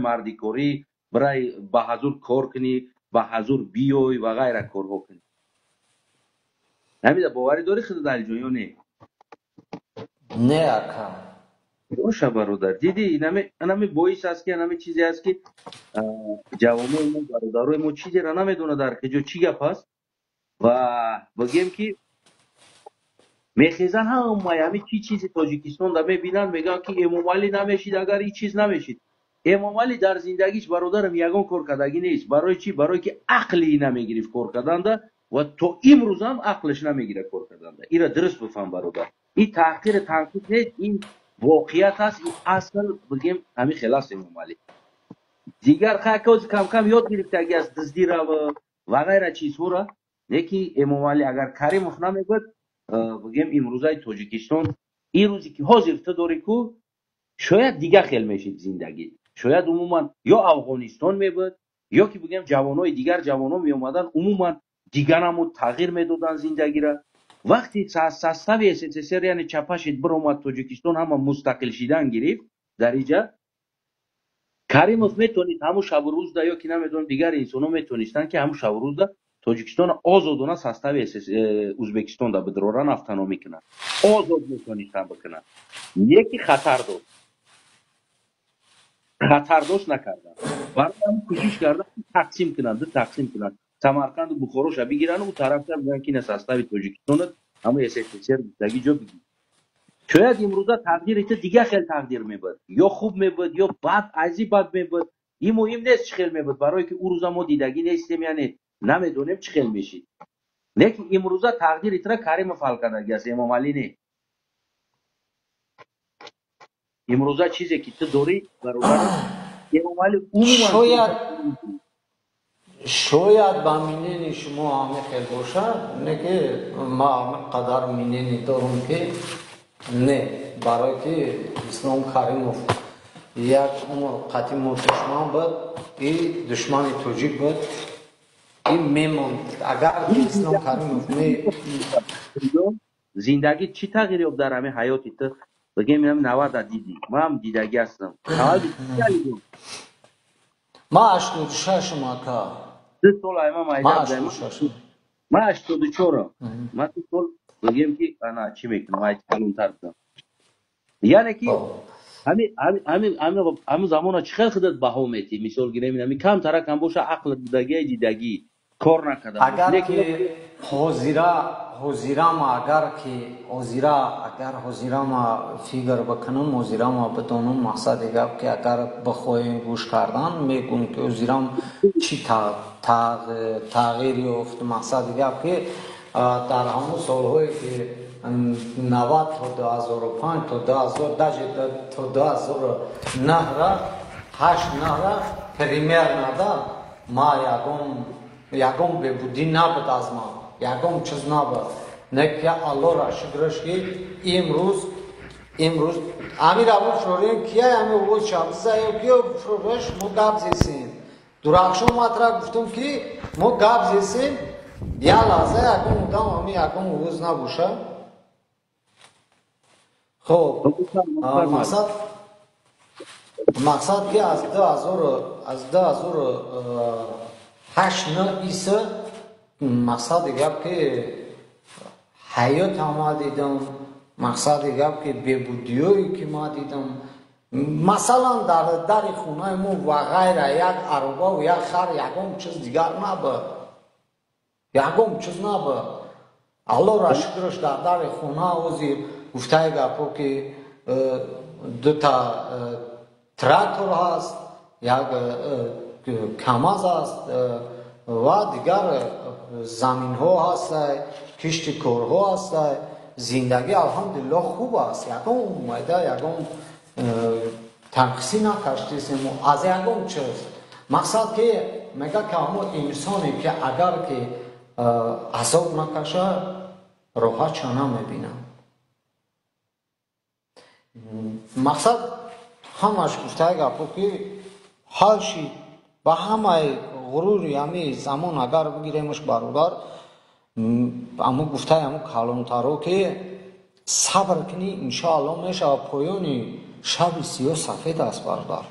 Мардикорӣ бирай, ба ҳазур кор кунӣ, ба ҳазур биёй ва ғайра корҳо кунӣ. Ҳамида боварӣ дорӣ худат, Алиҷон, ё не? Не, ака. Боша, бародар, дидӣ, инами боис аст, ки инами чизе аст, ки ҷавонои мо, бародарои мо чизеро намедонад, дар киҷо чӣ гап аст. Ва бигем, ки мехезанд, ҳамаи ҳами чӣ чизи Тоҷикистонда мебинанд, мегӯянд, ки Эмомалӣ намешид, агар ин чиз намешид. Эмомалӣ дар зиндагиш, бародарам, ягон кор кардагӣ нест. Барои чӣ? Барое ки ақли намегирифт кор карданда ва то имрӯзам ақлаш намегирад кор карданда. Ира дуруст бифаҳм, бародар, ин таҳқири танқид нест, ин воқеият аст. Ин асл, бигем, ҳамин хел аст. Эмомалӣ дигар хайкози камкам ёд гирифтагӣ аст, дуздира ва ғайра чизҳоро. Леки Эмомалӣ, агар Каримов намегӯяд, бигем, имрӯзаи Тоҷикистон, ин рӯзе ки ҳозир ту дорӣ ку, шояд дигар хел мешид зиндагӣ, шояд умуман ё Афғонистон мебуд, ё ки, бигем, ҷавонои дигар, ҷавоно меомаданд, умуман дигараму тағйир медоданд зиндагира. Вақти состави СССР, яъне чапашид, биромад, Тоҷикистон ҳама мустақил шидан гирифт, дар иҷа Каримов метавонист ҳамун шабу рӯзда, ё ки намедонам, дигар инсонҳо метавонистанд, ки ҳамун шабу рӯзда Тоҷикистон озодона состави Ӯзбекистонда бидироран, автономӣ кунанд, озод метавонистанд бикунанд. Яки хатар дошт, хатар дошт, накарданд. Барои ҳамин кӯшиш карданд, ки тақсим кунанд, ду тақсим кунанд, Самарқанду Бухороша бигиранд, ӯ тарафта бигӯянд, ки ина состави Тоҷикистон, ҳама СССР гуфтагӣ ҷо бигир. Шояд имрӯза тақдири ту дигар хел тақдир мебуд, ё хуб мебуд, ё бад, ази бад мебуд. Ин муҳим нест, чӣ хел мебуд, барое ки ӯ рӯза мо дидагӣ нестем, яъне намедонем, чӣ хел мешид. Лекин имрӯза тақдири тура Каримов ҳал кардагӣ аст, Эмомалӣ не. Имрӯза чизе ки ту дорӣ, бародар, Эмомалӣ умуман Шояд ба мнении шумо ҳамин хел бошад, не ки ма ҳамин қадар мнение дорум, ки не, барое ки Ислом Каримов як умр қатъи мо душман буд и душмани тоҷик буд и мемонд. Агар Ислом Каримов не Зиндагӣ чӣ тағйир ёфт дар ҳамин ҳаёти ту? Бигем, инам 90-а дидӣ, ман дидагӣ ҳастам. Ма 86-ум, ака. 2 сол айма майда. Ман 84-ам. Ман 2 сол, бигем, ки ана чӣ мекунам, ай калонтар будам. Яъне ки ҳамин замона чӣ хел худат баҳо метӣ? Мисол гирем, ҳамин камтарак ҳам боша, ақлат будагия, дидагӣ, кор накарда. Агар ки ҳозира ҳозирама, агар ки ҳозира, агар ҳозирама фикр бикунам, ҳозирама бидонам, мақсади гап ки агар бихоҳем гӯш кардан, мегӯм, ки ҳозирам чӣ тағйир ёфт. Мақсади гап ки дар ҳамон солҳое ки 90 то 2005, то 2000, даже то 2009-ра, ҳашт наҳра примерно да, ма ягон бебудӣ набуд, аз ман ягон чиз набуд. Не ки Аллоҳра шукраш, ки имрӯз амира буфрорем, кия ами овоз шабза ё киё буфрореш, мо гап зесем. Дурахшон матра гуфтум, ки мо гап зесем, як лаҳза ягон одам ами ягон овоз набоша. Хоб, мақсад ки аз 2008 на иса, мақсади гап ки ҳаёт ма дидам, мақсади гап ки бебудиёе ки ма дидам, масалан, дар дари хонаи мо ва ғайра як аробаву як хар, ягон чиз дигар набуд, ягон чиз набуд. Аллоҳра шукраш, дар дари хона ҳозир, гуфтаи гапҳо, ки дута трактор ҳаст, як КамАЗ аст ва дигар заминҳо ҳастай, кишти корҳо ҳастай. Зиндагӣ, алҳамдулиллоҳ, хуб аст. Ягон майда, ягон танқисӣ накаштисем аз ягон чиз. Мақсад ки мега, ки ҳамо инсоне ки агар ки азоб накаша, роҳатша намебинад. Мақсад ҳамаш, гуфтаи гапҳо, ки ҳал шид ба ҳамаи ғурури ҳами замон. Агар бигиремш, бародар, амо гуфтаи ҳамо калонтаро, ки сабр кунӣ, иншоалло мешавад. Поёни шаби сиёҳ сафед аст, бародар.